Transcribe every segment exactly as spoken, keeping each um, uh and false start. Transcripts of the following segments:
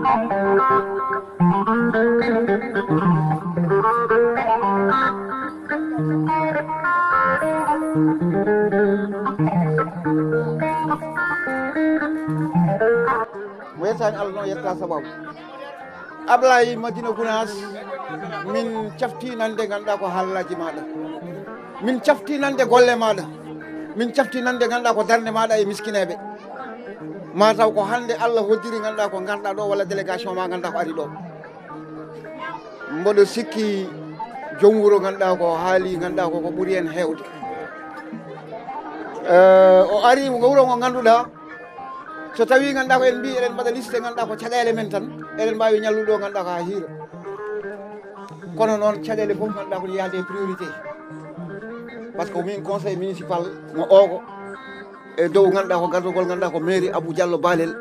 Mo yettaani Allah noon yetta sababu. Ablaye Madina Gounass, min cafti nande ngannduɗaa ko haalaaji maaɗa. Min cafti nande golle maaɗa. Min cafti nande ngannduɗaa ko darnde maaɗa e miskineeɓe. Ma taw ko hannde Allah hoddiri ngannduɗaa ko ngarɗaa ɗo walla délégation ma ngannduɗaa ko ari ɗo. Mboɗo sikki joom wuro ngannduɗaa ko haali ngannduɗaa ko ko ɓuri en heewde. Eh, o ari ko wuro ngo ngannduɗaa so tawi ngannduɗaa ko en mbi eɗen mbaɗa liste ngannduɗaa ko caɗeele men tan, eɗen mbaawi ñallude o ngannduɗaa ko haa hiira. Kono noon caɗeele fof ngannduɗaa ko yaade e priorité. Par ce que min conseil municipal mo ogo e dow ngannduɗaa ko gardogol ngannduɗaa ko mairie Abou Diallo Balel,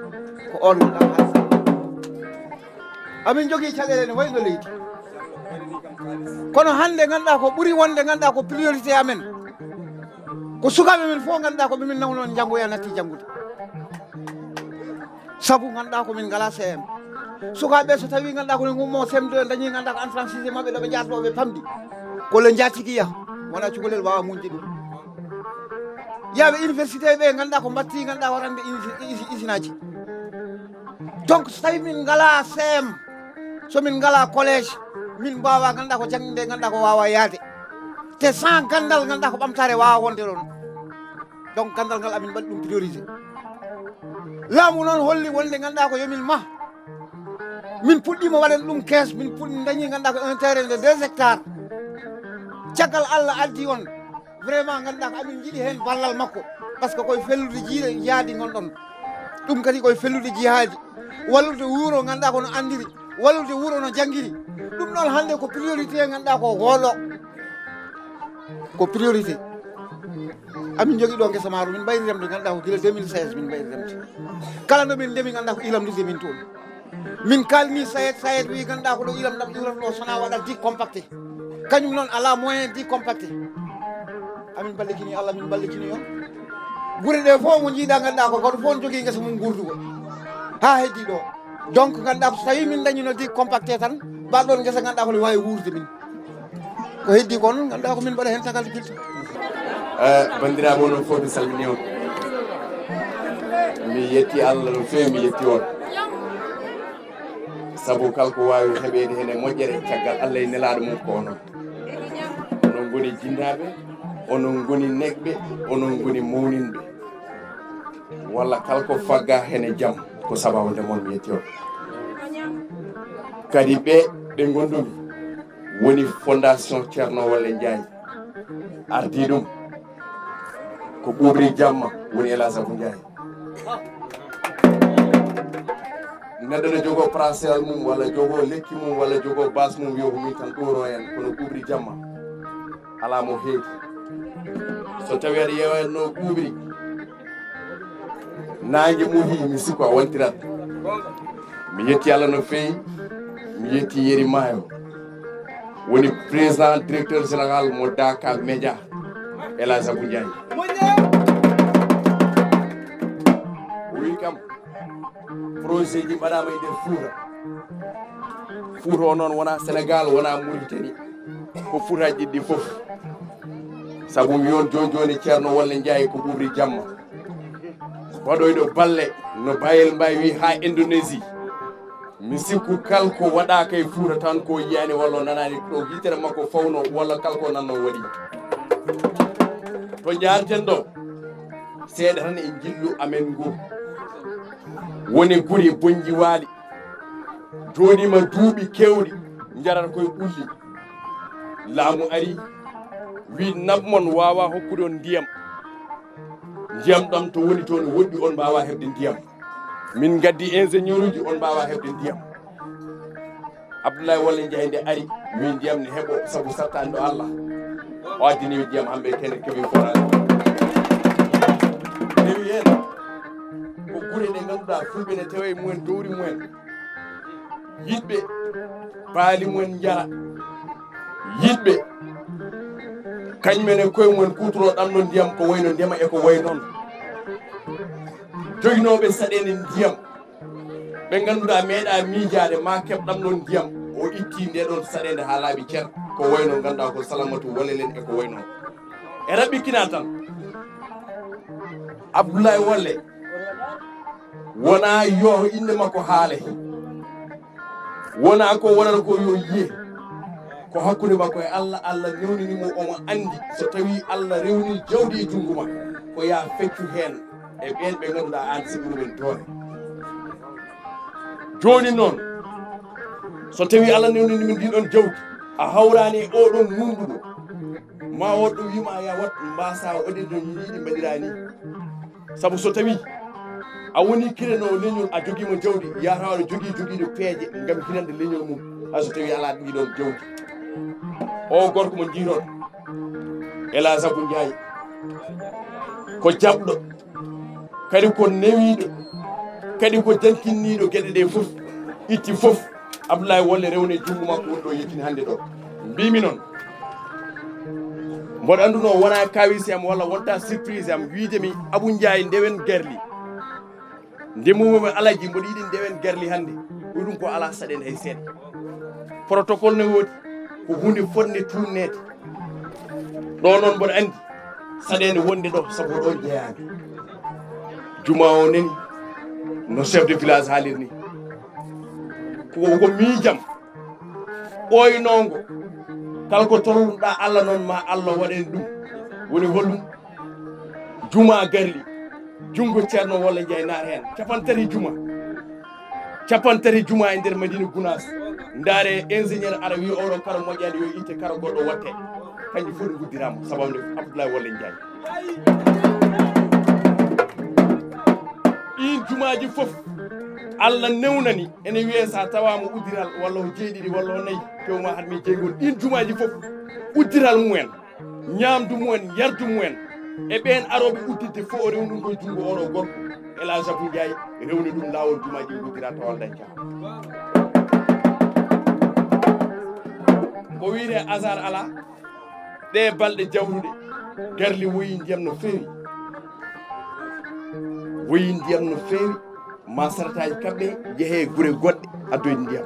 ko on ngannduɗaa ko amin jogii caɗeele ne wayno leydi. Kono hannde ngannduɗaa ko ɓuri wonde ngannduɗaa ko priorité amen, ko sukaaɓe men fof ngannduɗaa ko ɓe min nawnoon njanngoya natti janngude. Sabu ngannduɗaa ko min ngalaa C M. Sukaaɓe ɓe so tawii ngannduɗaa ko ne ngummoo C M deux, dañii ngannduɗaa ko entrée en sixième maɓɓe ɗo ɓe njaata ɗo ɓe pamɗi. Ko le njaatigi yaha, wona cukalel waawa muñde ɗum. Yaaɓe université ɓe ngannduɗaa ko mbatti ngannduɗaa ko rande isi-, isi-, isinaaji. Donc so tawii min ngalaa C M, so min ngalaa collège, min mbaawaa ngannduɗaa ko jannde ngannduɗaa ko waawaa yahde. Te sans ganndal ngannduɗaa ko ɓamtaare waawaa wonde ɗoon. Donc ganndal ngal amin mbaɗi ɗum priorisé. Laamu noon holli wonde ngannduɗaa ko yo min mah. Min puɗɗiima waɗan ɗum kees, min puɗɗi dañi ngannduɗaa ko un terrain de deux hectares. Caggal Allah addi on, vraiment ngannduɗaa ko amin njiɗi heen ballal makko. Par ce que koye fellude jiiɗe yaadi ngonɗon. Ɗum kadi koye fellude jihaadi. Wallude wuro ngannduɗaa ko no anndiri. Wallude wuro no janngiri. Ɗum noon hannde ko priorité ngannduɗaa ko gooɗo. Ko priorité. Amin jogii ɗo ngesa maaro, min mbayri remde, ngannduɗaa ko gila deux mille seize min mbayri remde. Kala no min ndemi, ngannduɗaa ko ilam lidde min toon. Min kalni SAED, SAED wi, ngannduɗaa ko ɗo ilam ɗam iwrata ɗo, sona waɗa digue compacté. Kañum noon alaa moyen digue compacté. Amin ballitini Allah, min ballitini on. Gure ɗe fof mo njiiɗa, ngannduɗaa ko gooto fof ne jogii ngesa mum guurdugo. Haa heddi ɗo. Donc, ngannduɗaa ko so tawii min dañino digue compacté tan, mbaɗɗon ngesa ngannduɗaa ko ne waawi wuurde min. Ko heddi ko noon, ngannduɗaa ko min mbaɗa heen tagal kilto. Eh, banndiraaɓe, onon fof mi salmini on. Mi yetti Allah no feewi, mi yetti on. Sabu kala ko waawi heɓeede heen e moƴƴere, caggal Allah e nelaaɗo mum ko onon. Onon ngoni jinnaaɓe, onon ngoni neɗɓe, onon ngoni mawninɓe. Walla kala ko fagga heen e jam, ko sababu nde mon mi yetti on. Kadi ɓe, ɓe ngondumi, woni Fondation Ceerno Wolle Njaay. Ardii ɗum ko Ɓuuɓri Jamma, woni El Hadj Abou Njaay. Neɗɗo ne jogoo parasel mum, walla jogoo lekki mum, walla jogoo baas mum, wiya ko min tan ɗooro en, kono Ɓuuɓri Jamma alaa mo heedi. So tawii aɗa yeewatnoo Ɓuuɓri, naange muhi, mi sikku a wantirat. Mi yetti Allah no feewi, mi yetti Yeri Maayo. Woni président directeur général mo Daaka Média, El Hadj Abou Ndiaye. O wi kam, projet ji mbaɗaama e nder Fuuta. Fuuta o noon wonaa Sénégal, wonaa Mauritanie. Ko Fuutaaji ɗiɗi fof. Sabu mi on jooni jooni Ceerno Wolle Njaay ko Ɓuuɓri Jamma. Waɗoyɗo balle no Bayel Mbaye wi haa Indonésie. Mi sikku kala ko waɗaaka e Fuuta tan ko yiyaani walla o nanaani ɗo yitere makko fawno walla kala ko nanno waɗi. To njaarten ɗo, seeɗa tan e njillu amen ngu. Woni guri bonji waali. Jooɗiima duuɓi keewɗi, njarat koye ɓulli. Laamu ari, wi nab mon waawa hokkude on ndiyam. Ndiyam ɗam to woni toon woɗɗi, on mbaawa heɓde ndiyam. Min ngaddi ingénieur uji, on mbaawa heɓde ndiyam. Abdoulaye Wolle Njaay nde ari, wi ndiyam ne heɓo sabu sattaani ɗo Allah. O addini wi ndiyam hamɓe kene keɓi forage. Rewi heen ko gure ɗe ngannduɗaa fulɓe ne tewa e mumen, dowri mumen. Yiɗɓe baali mumen njara. Yiɗɓe kañumen e koye mumen kuutoroo ɗam ɗon ndiyam ko wayno ndema e ko way noon. Joginooɓe saɗeende ndiyam. ɓe ngannduɗaa meeɗaa miijaade ma keɓ ɗam ɗon ndiyam, o itti nde ɗon saɗeende haa laaɓi cer, ko wayno ngannduɗaa ko Salamatu Wolelen e ko wayno. E raɓɓikinaa tan, Abdoulaye Wolle wonaa yo innde makko haale, wonaa ko wonata ko yo yiye, ko hakkunde makko e Allah. Allah newnini mo, omo anndi so tawi Allah rewni jawdi e junngo ma, ko yaa feccu heen e ɓeen ɓe ngannduɗaa aan siɓi ɗumen doole. Jooni noon, so tawi Allah newnini min ndiɗon jawdi, a hawraani e oɗon nunɗuɗo, ma woɗɗo wiima ya wat mbasa o ɗin ɗon yiɗi mbaɗirani. Sabu so tawi a woni kirano leñol, a jogiima jawdi, yatawa aɗa jogii jogiiɗo peeje ngam hirande leñol mum. Hay so tawi alaa ɗiɗon jawdi, o gorko mo njiiron, Ela Sabu Njaay, ko jaɓɗo, kadi ko newiiɗo, kadi ko jankinniiɗo geɗe ɗe fof, itti fof. Abdoulaye Wolle rewne junngo makko woni ɗo yettini hannde ɗo. Mbimi noon, mboɗo annduno wona kawisi am walla wonta surprise am wiide mi Abou Ndiaye ndewen garli. Nde mumum alaji mboɗo yiɗi ndewen garli hannde. Ɗum ko ala saɗen hay seeɗa. Protocole ne woodi, ko huunde fotnde tuunneede. Ɗo noon mboɗo anndi saɗeende wonde ɗo sabu ɗo jeyaani. Juma o neni no chef de village haalirni. Ko, ko miijam ɓooynoongo. Kala ko tolnuɗaa Allah noon ma Allah waɗen ɗum. Woni holɗum? Juma garli. Junngo Ceerno Wolle Njaay naar heen. Capantati juma. Capantati juma e nder Madina Gunaas. Ndaare ingénieur ara wi oɗo karo moƴƴaani yo itte karo goɗɗo watte. Kanji fof ɗi nguddirama sababu nde Abdoulaye Wolle Njaay. Ɗin jumaaji fof Allah newnani ene wiye sa tawama uddiral walla o jeeɗiɗi walla o nayi pewma hat mi jeygol ɗin jumaaji fof uddiral mumen. Ñaamdu mumen, yardu mumen, e ɓeen arooɓe udditde fof o rewni ɗum koye junngo oɗo gorko, El Hadj Abou Ndiaye, rewni ɗum laawol jumaaji uddira tawal dañca. Ko wiyte hasard ala, ɗe balɗe jawruɗe, garli woyi ndiyam no feewi. Woyi ndiyam no feewi, ma sarataji kamɓe jehe gure goɗɗe addoyde ndiyam.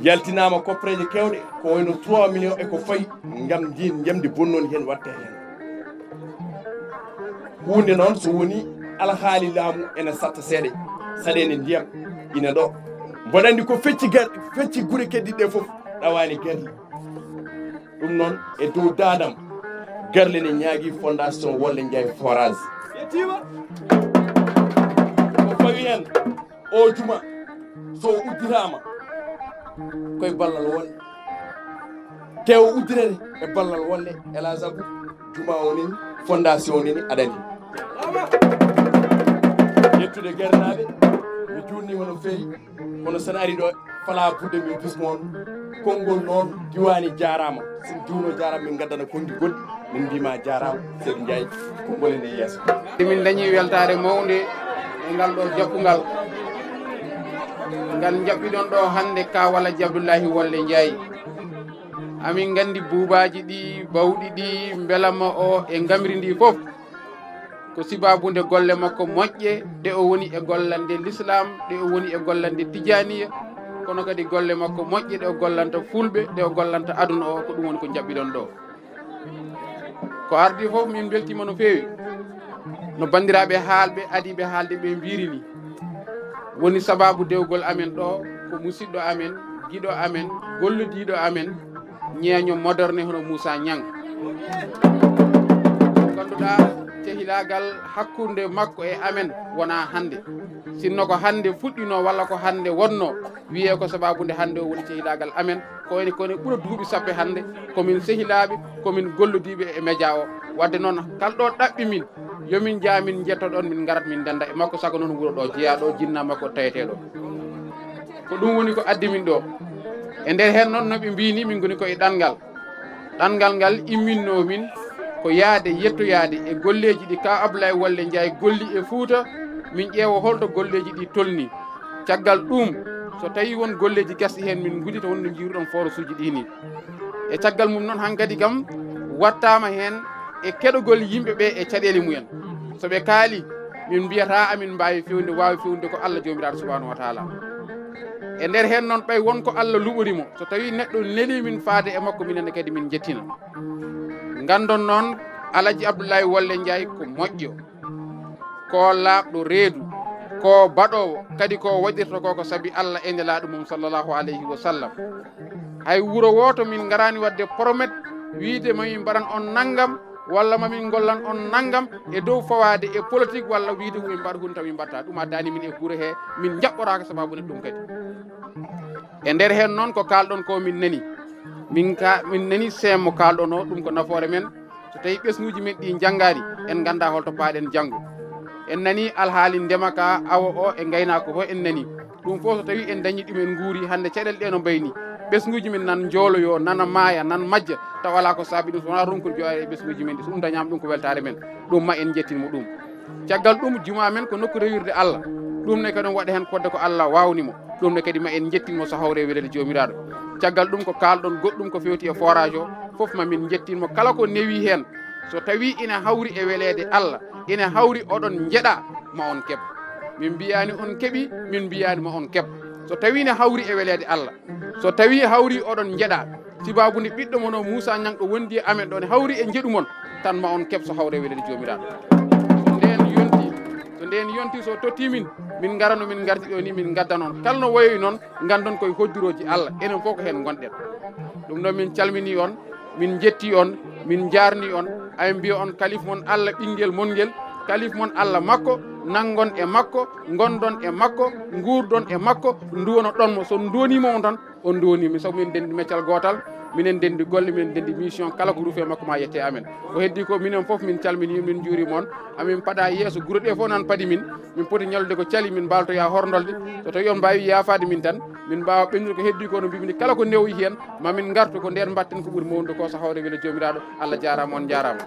Yaltinaama koppereeje keewɗe, ko wayno trois millions e ko fawi, ngam ndiin njamndi bonnondi heen watte heen. Huunde noon, so woni alhaali laamu ene satta seeɗa, saɗeende ndiyam ina ɗo. Mboɗo anndi ko fecci gar-, fecci gure keddiɗe ɗe fof, ɗawaani garli. Ɗum noon, e dow daadam, garle ne ñaagi fondation Wolle Njaay forage. Yettiima. Ko fawi heen o juma, so o uddiraama, koye ballal Wolle. Te o uddirete e ballal Wolle, El Hadj Abou, juma o neni, fondation o neni, aɗa anndi. Yettude gernaaɓe, mi juutniima no feewi. Kono so en ari ɗo, fala budde mi bismo on. Konngol noon, diwaani jaaraama. So en juuno jaaraama, min ngaddana konngi goɗɗi, min mbima jaaraama, Seydi Ndiaye, konngol ene yeeso. Min dañi weltaare mawnde e ngal ɗo jaɓɓungal. Ngal jaɓɓiɗon ɗo hannde ka walla Abdullahi Wolle Ndiaye. Amin nganndi buubaaji ɗi, bawɗi ɗi, mbelama o e ngamri ndi fof. Ko sibaabu nde golle makko moƴƴe, ɗe o woni e gollande Lislaam, ɗe o woni e gollande Tijaaniya, kono kadi golle makko moƴƴe, ɗe o gollanta Fulɓe, ɗe o gollanta aduna o, ko ɗum woni ko njaɓɓiɗon ɗo. Ko ardi fof, min mbeltiima no feewi. No banndiraaɓe haalɓe, adiiɓe haalde ɓe mbiri ni, woni sabaabu dewgol amen ɗo, ko musiɗɗo amen, giɗo amen, gollodiiɗo amen, ñeeño moderne hono Moussa Niang. Ngannduɗaa cehilaagal hakkunde makko e amen wonaa hannde. Sinno ko hannde fuɗɗino walla ko hannde wonno, wiyee ko sabaabu nde hannde o woni cehilaagal amen. Ko ene, ko ene ɓura duuɓi sappo hannde, ko min sehilaaɓe, ko min gollodiiɓe e média o. Wadde noon, kala ɗo ɗaɓɓi min, yo min njah min njetto ɗon, min ngarat min ndenda e makko, saka noon wuro ɗo jeyaa ɗo, jinna makko tawetee ɗo. Ko ɗum woni ko addi min ɗo. E nder heen noon, no ɓe mbii ni, min ngoni ko e ɗanngal. Ɗanngal ngal imminno min ko yahde yettoyaade e golleeji ɗi Ka Ablaye Wolle Ndiaye golli e Fuuta, min ƴeewa holto golleeji ɗi tolni. Caggal ɗum, so tawi won golleeji gasɗi heen, min ngudita wonno njiiruɗon forasuuji ɗi ni. E caggal mum noon, hankadi kam wattaama heen e keɗogol yimɓe ɓe e caɗeele mumen. So ɓe kaali, Min mbiyata amin mbaawi fewde, waawi fewde ko Allah Joomiraaɗo subhaanahu wa taala. E nder heen noon, ɓay won ko Allah luɓori mo, so tawii neɗɗo nelii min faade e makko, minen ne kadi min njettina. Nganndon noon, Alhaji Abdullahi Wolle Njaay ko moƴƴo, ko laaɓɗo reedu, ko baɗoowo, kadi ko waɗirta ko ko sabi Allah e Nelaaɗo mum sallallahu alayhi wa sallam. Hay wuro wooto min ngaraani waɗde promet wiyde ma min mbaɗan on nanngam, walla ma min ngollan on nanngam e dow fawaade e politique, walla wiyde ko min mbaɗa hunde taw min mbaɗta ɗum, addaani min e gure he, min njaɓɓoraaka sababu ne ɗum kadi. E nder heen noon ko kaalɗon ko min nani. Min ka, min nani seemo kaalɗon o, ɗum ko nafoore men. So tawii ɓesnguuji men ɗi njanngaani, en nganndaa holto paaɗen janngo. En nani alhaali ndema ka, awo o e ngaynaako fof en nani. Ɗum fof so tawii en dañi ɗum en nguuri, hannde caɗeele ɗe no mbayni. Ɓesnguuji men nan njooloyo, nana maaya, nan majja, tawa alaa ko saabi ɗum, so wonaa ronkude joɗaade e ɓesnguuji men ɗi. So ɗum dañaama, ɗum ko weltaare men. Ɗum ma en njettin mo ɗum. Caggal ɗum, jumaa men ko nokku rewirde Allah. Ɗum ne kadi on waɗa heen kodde ko Allah waawni mo. Ɗum ne kadi ma en njettin mo so hawre weleede Joomiraaɗo. Caggal ɗum ko kaalɗon goɗɗum ko fewti e forage o, fof ma min njettin mo kala ko newi heen. So tawii ina hawri e weleede Allah, ina hawri oɗon njeɗa, ma on keɓ. Min mbiyaani on keɓi, min mbiyaani ma on keɓ. So tawii ne hawri e weleede Allah, so tawii hawri oɗon njeɗa, sibaabu nde ɓiɗɗo mon o Muusaa Ñaŋ ɗo wondi e amen ɗo ne hawri e njeɗu mon, tan ma on keɓ so hawre weleede Joomiraaɗo. So ndeen yonti, so ndeen yonti, so totti min, min ngara no min ngardi ɗo ni, min ngadda noon. Kala no wayoyi noon, nganndon koye hojjurooji Allah, enen fof ko heen ngonɗen. Ɗum ɗo min calmini on, min njetti on, min njaarni on, amin mbiya on kalif mon Allah ɓinngel mon ngel, kalif mon Allah makko, nanngon e makko, ngonɗon e makko, nguurdon e makko, nduwonoɗon mo. So nduwoniima on tan, on nduwoniima, sabu min ndenndi meccal gootal, minen ndenndi golle, minen ndenndi mission, kala ko ruufi e makko ma yette amen. Ko heddi ko minen fof min calmini, min njuurima on, amin paɗa yeeso, gure ɗe fof nan paɗi min, min poti ñallude ko cali, min mbaaltoya horndolde. So tawii on mbaawi yaafaade min tan, min mbaawa ɓennude ko heddi ko no mbiimi ni, kala ko newoyi heen, ma min ngartu ko ndeen mbaɗten ko ɓuri mawnude ko so hawre wele Joomiraaɗo. Allah jaaraama, on njaaraama.